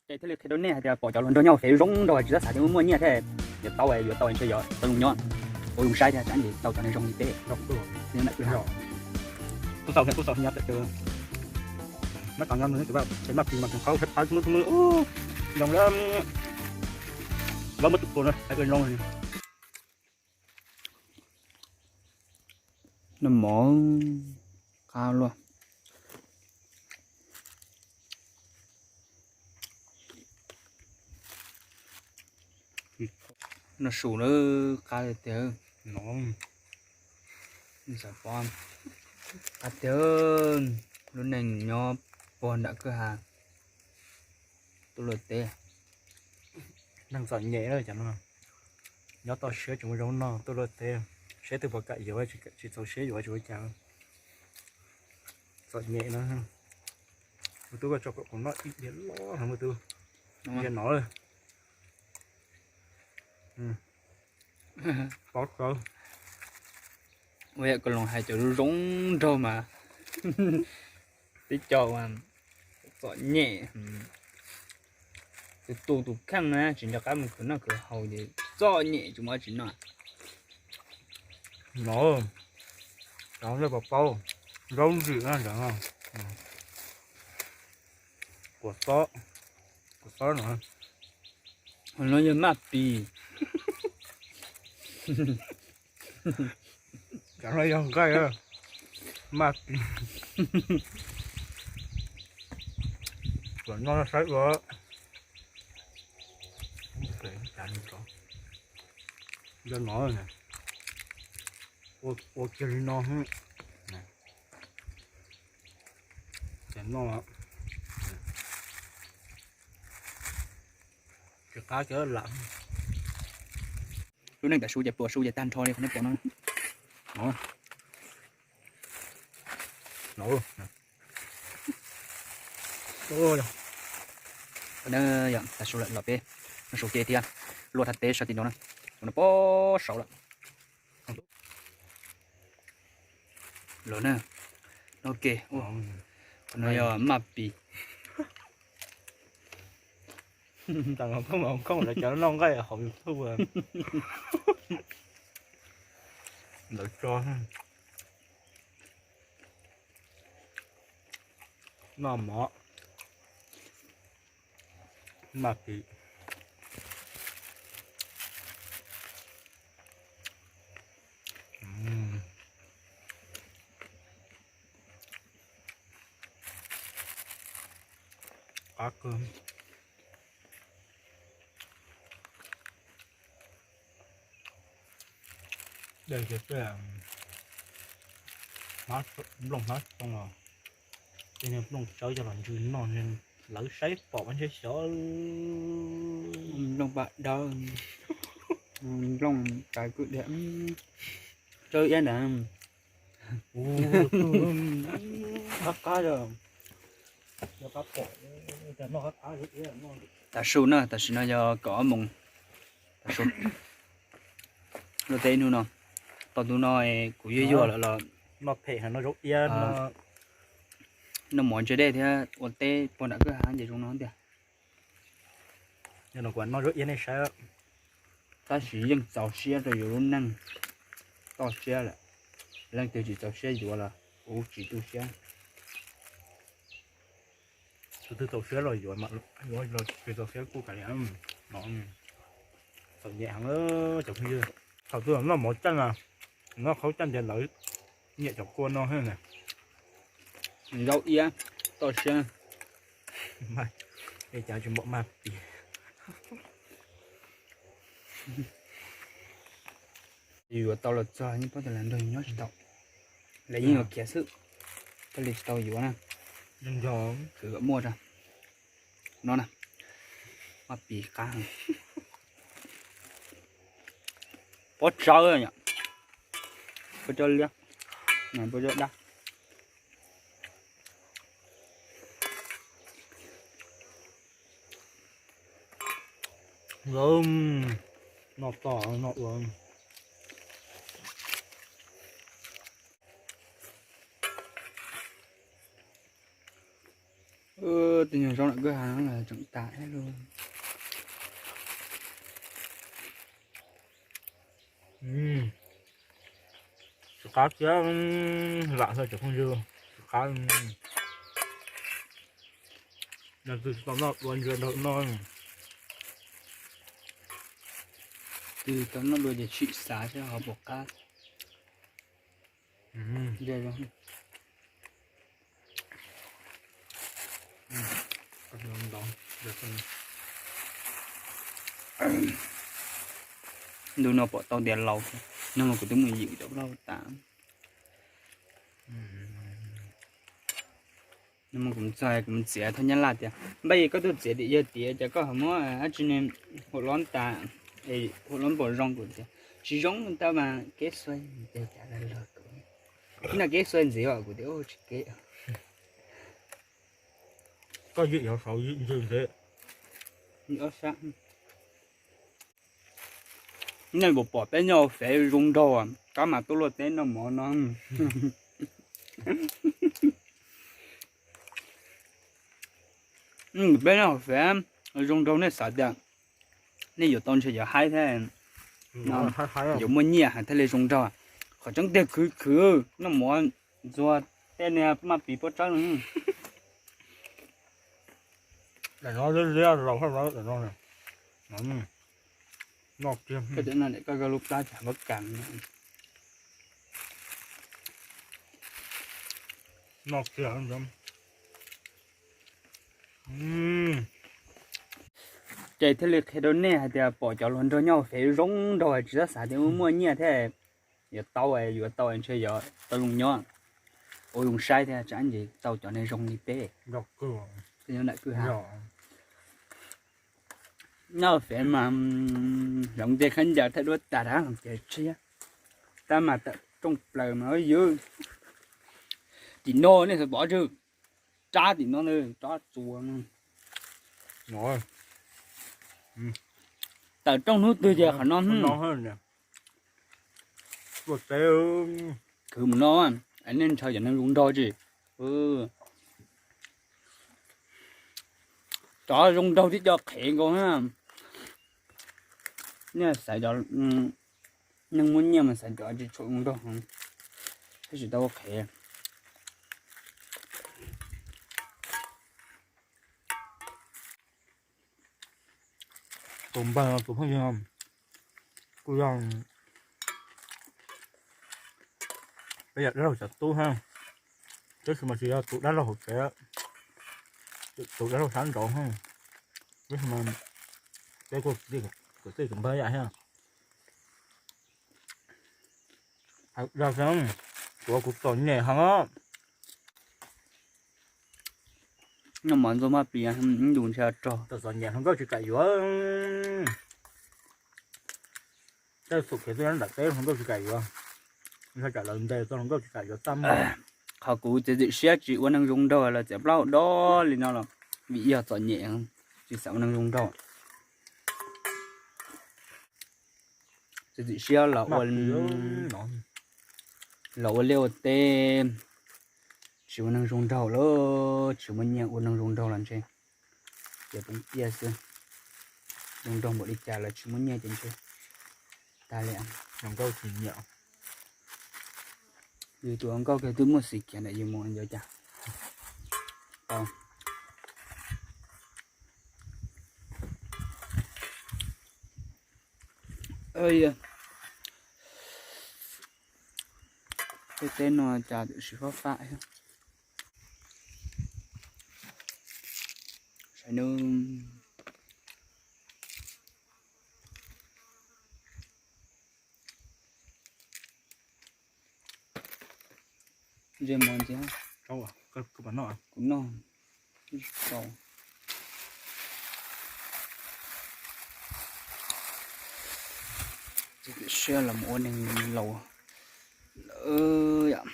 Ces thiaj li qhia rau nej hais tias pom cov hluas nraug nyob hauv fev zoo nraug tsis txhob xav tias muaj muaj nyiaj thiab yuav tau yuav tau ntshe yuav tau zoo nyob, ua zoo saib thiab tsam li tau cov neeg zoo li peb. Kuv tau kuv tau nyob tawm tus, mab tas nyob nws tus vaj ces maj pis mas tseem qhov khab phab mus mus zoo lawm, lawv muab tus pus no hais ua zoo. Noj mov qab luaj. Noj su lawm qab tiag. Xav pom qab tiag, lub neej nyob puag nram kwj ha, tuaj luaj teb. Neeg txom nyem lawm cov no, nyob toj siab tsis muaj zoo noj, tuaj luaj teb, saib twg puas kam yuav, tsis txaus siab yuav tsis ua cas. Txom nyem no. Muaj tub koj tso kom kuv noj ib diav loj no muaj tub. Noj no. Pov kawg. Ua yam koj los hais cov zoo nraug mas tib co txom nyem. Tus tu tus kheej na tsis nco qab mus khwv noj khwv haus ces txom nyem tsis muaj dab tsi noj. No, cov nej puas paub, zaub ntsim na, kuas xob, kuas xob no. Hos no yog maj pis. Cov no yog nqaij, maj pis. Kom noj saib ua. Nco no, ua kiag li no. Ces noj tsis qab kiag lam. Lub neej tam su ces pluas su ces tag nrho li qhov nej pom no. Tam su lawm los peb noj su ke thiab, luaj thaj teb sab tim no na, ua no pob saud lawm. Los na, no ke, qhov no yog maj pis. Tam no koj mas koj lawv cov noj nqaij hauv YouTube ntawd tso. Noj mov, maj pis. Qab kawg. Dej ces tej nplooj hnab xoo os, tej niag nplooj tsawb coj los ntsw noj, lawv saib pom mas ntshe xyov. Nplooj paj dawb, nplooj tsawb kwj diam, tsawb iab ntag. Qab qab, tam su na, tam sim no yog kaum ob moos, tam su luaj teb ib hnub no, tau tus no kuv yuag yuag lawm los noj phem, noj zaub iab, noj mov ntse dej thiab ua teb puag nram kwj ha ces zoo no tiag. Yog no kuv noj zaub iab nej saib. Tab sis yeej txaus siab rau yus lub neej toj siab lawm. Leej twg tsis txaus siab yuav los kuv tsis tu siab. Tus twg txaus siab los yuav, yuav los tsis txaus siab kuj kav liam. Txom nyem heev cov phooj ywg. Thaum twg noj mov caj na, noj qhaub caj ntiav lawv nyiam cov kua no thiab na. Zaub iab toj siab. Cas tsis npaum maj pis. Yuav tau los txog yeej paub tias lawv nrog yus nyob tsis tau, lawv yeej yuav khiav xwb, thiaj li tsis tau yuav na. Khwv kom muaj tso. No na, maj pis qab. Pob tsawb, pob tsawb liab, pob tsawb dab. Noj toj noj ua. Tus nyuag zaub lam kwj ha los tseem tas thiab lauj. Tsis qab thiab, lam hlo cov phooj ywg, tsis qab. Yog twg tsis tau noj dua ntsia nrog no. Twg tau noj dua ces tsim xav seb ho puas qab. Ntu no pom tau tias laus, no mas kuv twb mus yim cov plaub tas. No mas kuv txog kuv mus txiav thaj nyab laj tias, npaj, koj tuaj txiav tim yawg tiav ces koj ho muab dab tsi ne, hauv lob tas, hauv lob npaum zoo. Kuv tias tsis zoo, tab mas kev xuav ces cas lawg lawg kuv. Ib no kev xuav ntxiv os, kuv tias tsis kev. Koj yim yog saud yim ntxwg ntshe. Nej puas pom peb nyob hauv fev zoo nraug, kab mas tuaj luaj teb noj mov no. Peb nyob hauv fev zoo nraug, nej xav tias nej yuav tau ntshe yuav haib thiab, yuav muaj nyiaj thiaj li zoo nraug. Qhov tseeb tiag khwv khwv noj mov ntxuag tej niag maj pis pob tsawb. Daim no liab liab laus hab, daim no. Noj kiag. Koj lub plab cas muab kas. Noj kiag. Ces thiaj li qhia rau nej hais tias pom cov hluas nraug nyob hauv fev zoo nraug tsis txhob xav tias muaj nyiaj thiab yuav tau, yuav tau ntshe yuav tau zoo nyob, ua zoo saib thiab tsam ntshe tau cov neeg zoo li peb. Nyob hauv fev mas hloov tej khaub ncaws thawj duab tag rau hauv ces tshiab, tab mas tawm rooj plaws mas ywg. Tim no nej xav pom tsw, rab tim no, rab txuas. Tawm rooj hnub twg ces qhov no. Khwv mus no, nej ntshaw cov neeg zoo nraug tsis. Cov zoo nraug thiab cov qhev nkaus na. Nej xaiv cov neeg muaj nyiaj mas xaiv cov tsis tshua zoo nraug, thiaj tsis tau ua qhev. Tus npawg no tus phooj ywg kuj yog peb yam dab laug cov tub hab, tab sis mas tsis yog tus dab laug hauv tsev, tus dab laug sab nraud hab, tab sis mas peb kuj kwv tij kwv npawg yam thiab. Dag xwb, kuv, kuv txom nyem heev. Noj mov ntxuag maj pis, ib ntus ntshe rog. Txom nyem hluas nkauj tsis kam yuav. Tej xum khiav tuaj nyob nram teb hluas nkauj tsis kam yuav. Yog tsam lawv ntes txog hluas nkauj tsis kam yuav txaj muag. Qhov kuv txiav txim siab tsis ua neeg zoo nraug los txiav plaub hau dob li no los vim yog txom nyem, tsis xav ua neeg zoo nraug. Txiav txim siab los ua, los ua liaj ua teb, tsis ua neeg zoo nraug lawm, tsis muaj nyiaj ua neeg zoo nraug los ntshe ces poob tiaj xwb. Zoo nraug npaum li cas los tsis muaj nyiaj ces ntshe tag li. Zoo nkauj tsis nyiam. Yus tus hluas nkauj kiag twb muaj xis kiag ntawm yus mus yuav cas tau. Tej teb no cas tam sim fab fab thiab. Saib nws. Ze mov ntxiv. Kuv noj. Txiav txim siab los mus ua neeg laus lawm.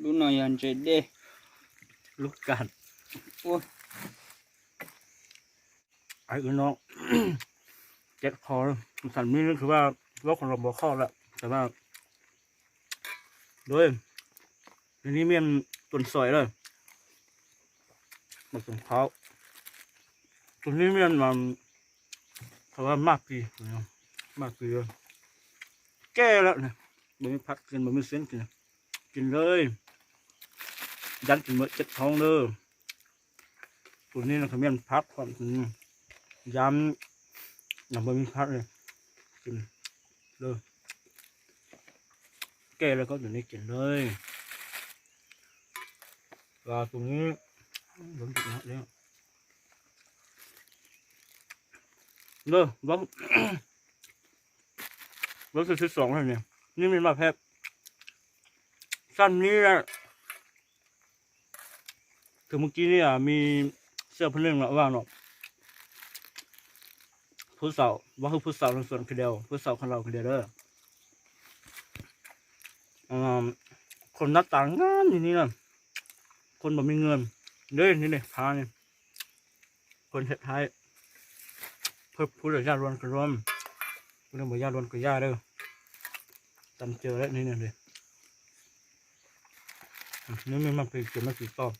Lub no yog ntses dej. Lub kas. Ua no ces qhov xam mi khwv vaj, vaub qhov los mov kho lawm, xam vaj, ni miaj tuần sởi lawm. Mas tsoom qhauv, tus niag miaj mas maj pis, maj pis, ke lawm, npawg Mej Phab kiag, npawg Mej Xeeb kiag, kiag lawm, yam tsis muaj caj thoob lawm. Tus niag no khov miaj phab, yam npawg Mej Phab, ke lawm, koj tus niag kiag lawm. Tus niag, vab xwb xwb xoom, niag mej maj phab, sab niag, tus mus kib niag me xiaj pha neej los vaj no, phub xaum, vab hwj phub xaum loo xuam kis daus, phub xaum kho laus kis daus lawm. Khuv nab tas nab ni ni, khuv npaum me nws, ni ni phav ni, khuv ntshe thaib, phub los yaj luas kawg luas, phub los yaj luas kawg yaj lawm, tam caws lawm ni ni. Nws mej maj pis ces maj pis toj.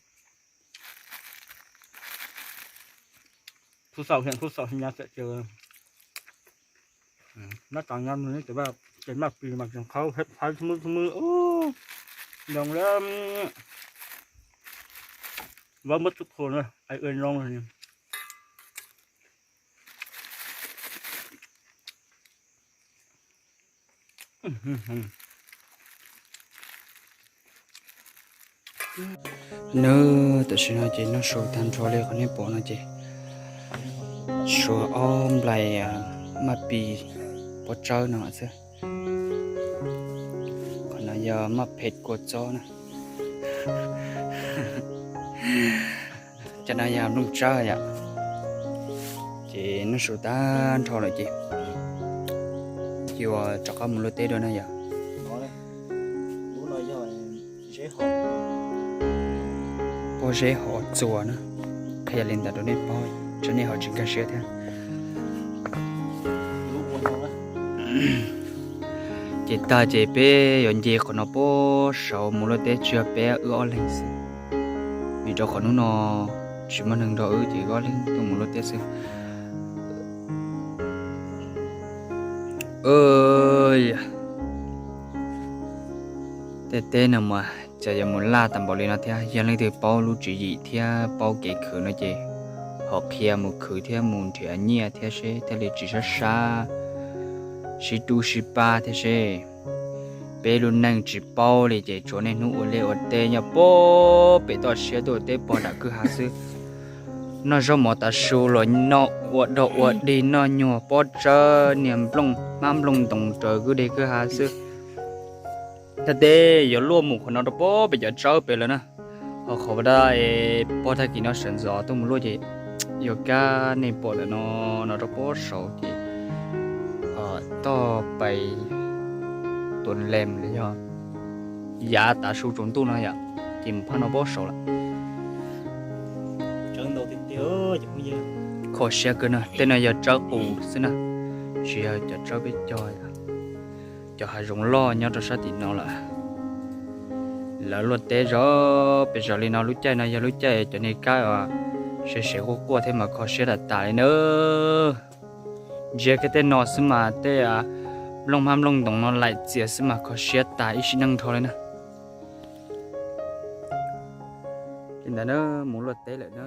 Phub xaum hiam phub xaum nyab txawm caws. Nab tas nyab nws ces maj pis mas tseem qhauv hep phaiv txhua mub txhua mub, nyoos lawm. Vab muab txuj khuv na, ai ua zoo. Nws tam sim no ces noj su tag nrho li qhov nej pom no ces suav ob nplais maj pis pob tsawb no xwb. Qhov no yog maj phem kua txob na. Cov no yog nplooj tsawb yom. Ces noj su tag nrho lawm ces yuav rov qab mus luaj teb dua na yom. Pob zeb hov txuas na, qhia li ntawd rau nej paub, tsam nej ho tsis nkag siab thiab. Ces tag ces peb yuav nce qhov no pob saud mus luaj teb, tsis yog peb, wb ob leeg xwb, vim rau qhov hnub no tsis muaj neeg nrog wb ces wb ob leeg tuaj mus luaj teb xwb. Tej teb no mas cas yuav mus laj tas npaum li no thiab. Yog leej twg paub lub tswv yim thiab paub kev khwv no ces ho qhia mus khwv thiab mus nrhiav nyiaj thiab seb thiaj li tsis sab sab, sib rub sib pab thiab seb. Peb lub neej tsis paub li ces tsuav niaj hnub ua liaj ua teb nyob pem toj siab tuaj ua teb pog nram kwj ha xwb. Noj zaub mov tav su los noj ua dog ua dig, noj nyuag pob tsawb niag nplooj hmab nplooj ntoos raws kwj deg kwj ha xwb. Tag teb yuav luaj mus qhov no rau pob pem cov tsawb pem lawm na. Ho qhov dab pob tag kis no sawv ntxov tuaj mus luaj ces yuav kab nej pom ntawm no, no rau pob saud ces toj pais Tuam Lees los yog yav tav su tsaus ntuj no yom, ces mus phaj no pob saud lawm. Kho siab kawg no, tej no yog tsawb qus xwb na, tsis yog cov tsawb peb cog, cov hav zoov loj nyob rau sab tim no lawm. Lawv luaj teb zov pes zog li no, lub caij no yog lub caij cov niag kab sev sev quaj quaj thiab mas kho siab tas tas li na. Ntsia kiag tej no xwb mas tej nplooj hmab nplooj ntoos no laim txias xwb mas kho siab tas ib sim neej nrho li na. Li ntawd na, mus luaj teb lawm na.